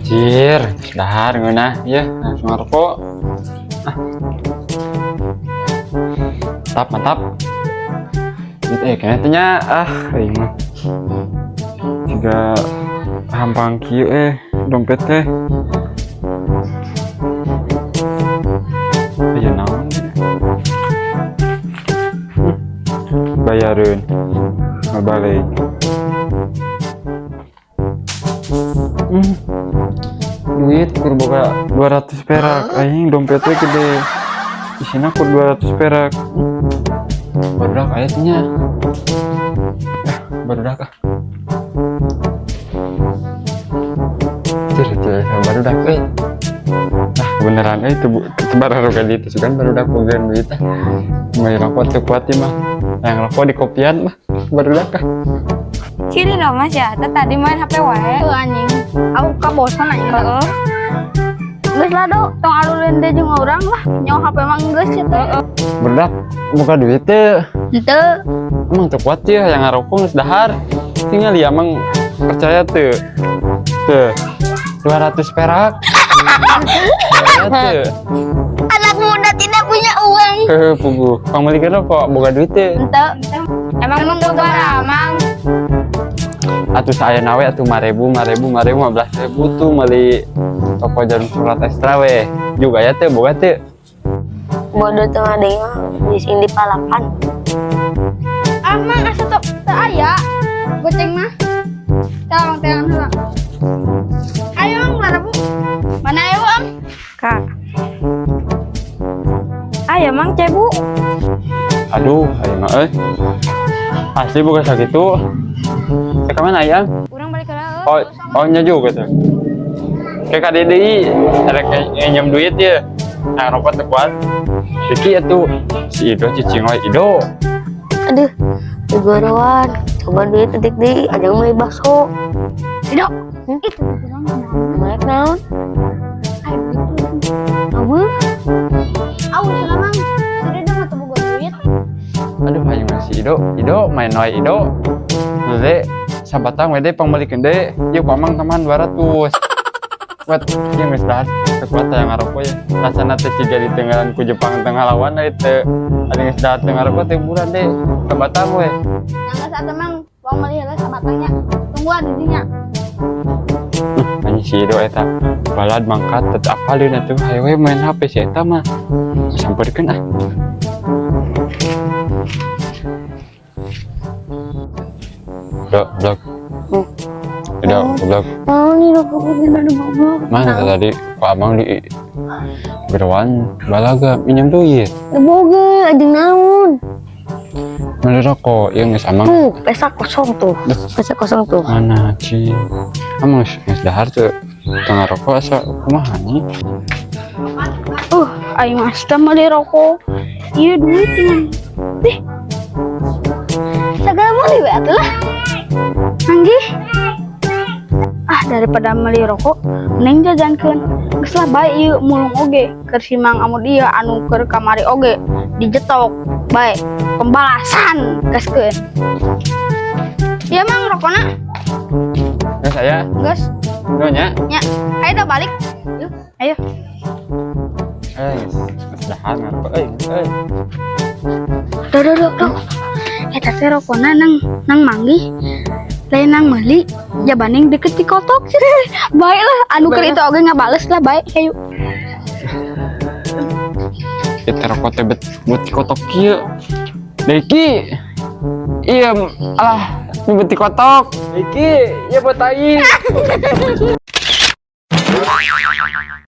Anjir, dahar ngeunah ya, langsung ngarokok. Ah. Mantap, mantap. Duit kayaknya teh nya, ah, aing mah. Jiga hampang kieu dompet teh. Aya naon ieu? Bayareun. Ngabalik. Duit kur boga 200 perak, aing dompetnya gede. Isina kur 200 perak. Barudak aya teh nya. Ah, barudak ah. Cir, cir, barudak euy. Ah, beneran euy teu baru ka ditu sugan barudak boga duit ah. Meuli rokok teu kuat ieu mah. Yang rokok di kopian mah barudak ah. Ciri dong, Mas, ya. Teh tadi main HP wae. Tuh anjing. Aku kabosan anjing. Heeh. Geus lah, Do, tong aluleun deui jeung urang lah. Nyawa HP mah geus ya teh. Barudak boga duit teu? Henteu. Emang teu kuat ya yang ngarokok geus dahar. Tinggal ya emang percaya tuh. Tuh. 200 perak. Percaya tuh. Anak muda tidak punya uang. Hehe, puguh. Pangmeulikeun rokok boga duit teu? Henteu. Emang Emang teu boga. Mang. Atuh saya nawe atuh 5.000, 5.000, 5.000, 15.000 tuh meuli toko Djarum Coklat Extra we. Juga ya teu boga teu? Bodoh tengah deui mah di sini palakan. Ah, Mang, asa teu teu aya. Goceng mah. Tolong teang heula. Ayo, Mang, 2.000. Mana ayo, Am? Kak. Ayo, Mang, cebu. Aduh, ayo mah euy. Asli boga sakitu. Eh, ka mana ayam? Urang balik heula. Oh, oh nya juga tuh. Kayak ka deui rek nginjem duit ya. Nah, rokok teu kuat. Diki atuh si Ido cicing we Ido. Aduh, gorowan. Coba duit detik deui, ada yang beli bakso. Ido. Itu urang naon? Merek naon? Ayo duit. Abu, Aw, cenah, Mang. Si Ido mah teu boga duit. Aduh, aing mah si Ido, Ido main wae Ido. Dede sabatang we deui pangmeulikeun deui. Ieu ku Amang teman 200. Kuat, ieu geus dahar teu kuat aya ngarokok ya. Rasana teh siga ditenggelan ku Jepang tengah lawan euy teu. Ada geus dahar teu ngarokok teh bulan deui. Sabatang we. Nah, geus atuh, Mang, wong meuli heula sabatangnya. Tungguan di dinya. Anjing si Ido eta balad mangkat tetep apaleun atuh hayo we main HP si eta mah. Sampeurkeun ah. Blok, blok. Ido, goblok. Naon nih rokok gimana goblok? Mana tadi Pak Abang di Gerawan balaga minjem duit. Teu boga, anjing naon? Mana rokok? Ya geus Amang. Tuh, pesa kosong tuh. Pesa kosong tuh. Mana ci? Amang geus dahar tuh. Tengah rokok asa kumaha nih? Aing mah teh meuli rokok. Ieu duit dengan. Dih. Sagala meuli we atuh lah. Anggih. Ah, daripada meuli rokok, mending jajankeun. Geus lah bae ieu mulung oge keur si Mang Amud ieu anu keur kamari oge dijetok. Bae pembalasan gaskeun. Ieu, Mang, rokona. Geus aya. Geus. Nuhun nya. Nya. Ayo dah balik. Yuk, ayo. Eh, geus dahar ngarokok euy, euy. Duh, duh, duh, duh. Eta teh rokona nang nang manggih. Lain nang meuli, jabaning deket di kotok. Baik lah, anu keur itu oge ngabales lah, baik, ayo. Eta rokok teh bet bet kotok kieu. Deki. Iya, alah, ini beti kotok. Deki, iya buat aing.